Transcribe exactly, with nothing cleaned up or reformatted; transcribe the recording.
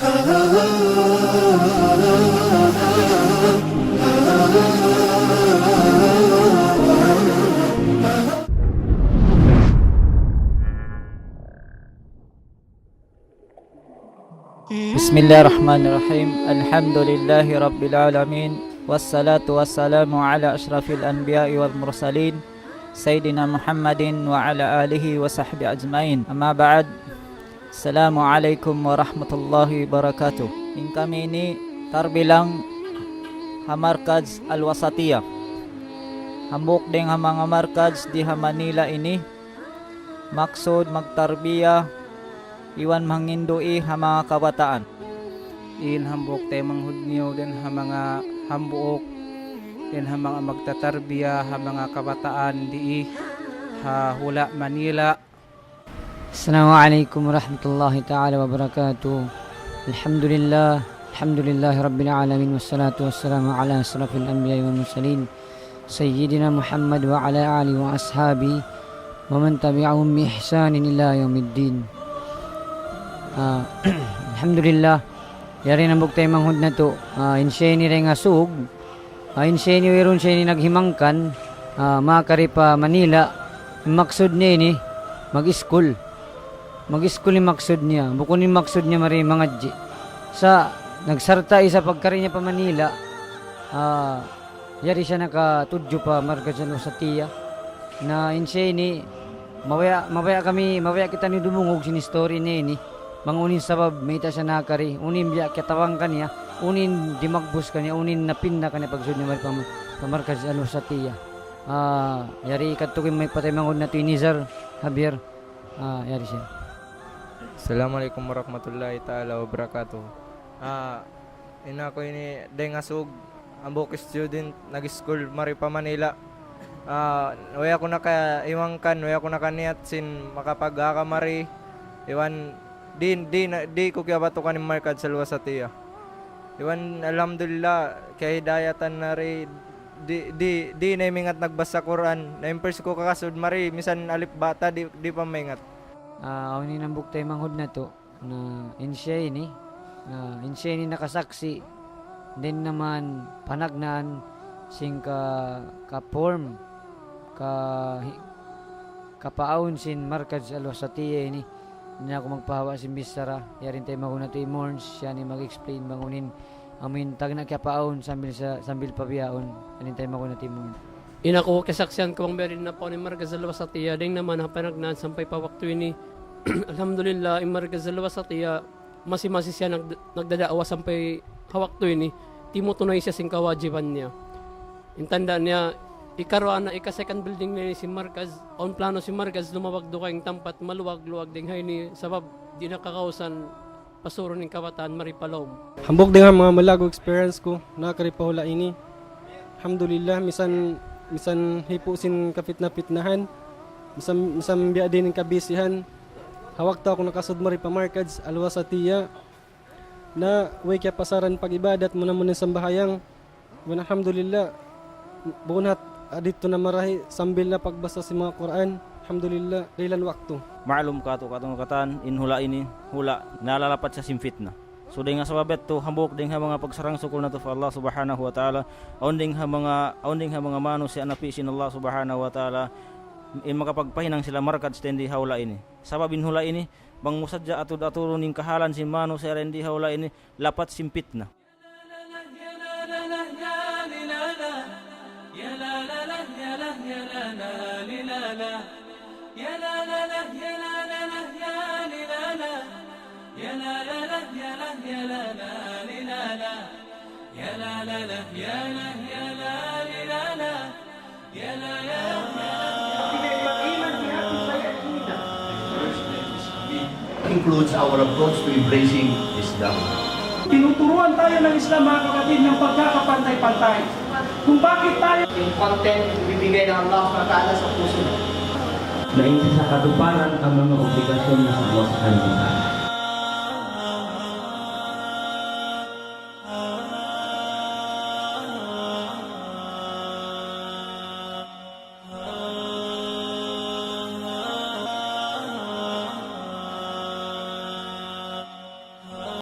بسم الله الرحمن الرحيم. الحمد لله رب العالمين، والصلاة والسلام على أشرف الأنبياء والمرسلين، سيدنا محمد وعلى آله وصحبه أجمعين. أما بعد، السلام عليكم ورحمة الله وبركاته. In kami ini tarbilang ha Markaz Al-Wasatiyah. Hambuuk dayn ha manga markaz di ha Manila ini, maksud magtarbiya iban mangindui ha manga kabataan. In hambuuk taymanghud niyu dayn ha manga hambuuk, dayn ha manga magtatarbiya ha manga kabataan di ha hula' Manila. السلام عليكم ورحمة الله تعالى وبركاته. الحمد لله، الحمد لله رب العالمين، والصلاة والسلام على أشرف الأنبياء والمرسلين، سيدنا محمد وعلى آله وأصحابه ومن تبعهم بإحسان إلى يوم الدين. Ah, alhamdulillah. Yari in hambuuk taymanghud natu', ah, in siya ini dayn ha Sug. Ah, in siya ini, wayruun siya ini naghimangkan, ah, makari pa Manila. In maksud niya ini, mag-iskul. Mag-iskul in maksud niya. Bukun in maksud niya mari mangadji'. Sa' nagsarta' isab pagkari niya pa Manila, ah, yari siya nakatudju pa Markaz Al-Wasatiyah. Na in siya ini, mabaya', mabaya' kami, mabaya' kitaniyu dumungug sin story niya ini. Bang unu in sabab, mayta' siya nakari, unu in biya' kiyatabang kaniya, unu in dimagbus kaniya, unu in napinda kaniya pagsud niya mari pa, pa Markaz Al-Wasatiyah. Ah, yari kadtu ku in mayta' pataymanghud natu' hi Nizar Javier. Ah, yari siya. Assalamu alaykum warahmatullahi ta'ala wabarakatuh. Ah, in aku ini dayn ha Sug, hambuuk student, nag-school mari pa Manila. Ah, way aku nakahimangkan, way aku nakaniyat sin makapag-aga mari. Iban di', di' na, di' ku kiyabatukan in Markaz Al-Wasatiyah. Iban alhamdulillah, kiyahidayatan na ri, di', di', di' na maingat nagbasa Qur'an. Na in first ku kakasud mari, misan Alif Ba Ta, di', di' pa maingat. Ah, awn in hambuuk taymanghud natu'. Na in siya ini, ah, in siya ini nakasaksi', dayn ha manga panagnaan sin ka, ka-form, ka, hi-, kapaawn sin Markaz Al-Wasatiyah ini. Di' na aku magpahawa' sin bichara, yari in taymanghud natu' hi Morns, siya ini mag-explain bang unu in amu in tagna' kiyapaawn sambil sa, sambil pa bihaun, amu in taymanghud natu' hi Morns. In aku kiyasaksian ku bang biya' diin in paawn sin Markaz Al-Wasatiyah, dayn ha manga panagnaan sampay pa waktu ini. Alhamdulillah, in Markaz Al-Wasatiyah, masi-masi siya nagd-, nagdada'wa sampay ha waktu ini, timutunay siya sin kawajiban niya. In tanda' niya, ikaruwa na, ika-second building na ini sin Markaz, awn plano sin Markaz, lumawag dugaing tampat, maluwag-luwag dayn ha ini, sabab di' na kakausan, pasurun in kabataan mari pa lawm. Hambuuk dayn ha manga malaggu' experience ku, nakari pa hula' ini. Alhamdulillah, misan, misan hipu' sin kapitna-pitnahan, misan, misan biya' diin in kabisihan. Ha waktu aku nakasud mari pa Markaz Al-Wasatiyah, na way kiyapasaran pag-ibadat, muna-muna sambahayang, Wan, alhamdulillah, bukun hat, ah, didtu na marahi sambil na pagbasa sin manga Qur'an. Alhamdulillah, dihilan waktu. Ma'lum kātu', kātu' katan, in hula' ini, hula' nalalapat siya sin fitna. So, dayn ha sabab yadtu, hambuuk dayn ha manga pagsarang-sukul natu' pa Allah Subhanahu wa Ta'ala, awn dayn ha manga, awn dayn ha manga mānusiya' napi' sin Allah Subhanahu wa Ta'ala, in makapagpahinang sila markaz dayn di ha hula' ini. Sabab in hula' ini, bang mu sadja atud-atudun in kahalan sin mānusiya' dayn di ha hula' ini, lapat sin fitna. Includes our approach to embracing Islam. Tinuturuan tayo ng Islam, mga kapatid, ng pagkakapantay-pantay. Kung bakit tayo Yung content na bibigay ng Allah subhanahu wa ta'ala sa puso mo. Na isa sa katuparan ang mga obligasyon ng Allah subhanahu wa ta'ala.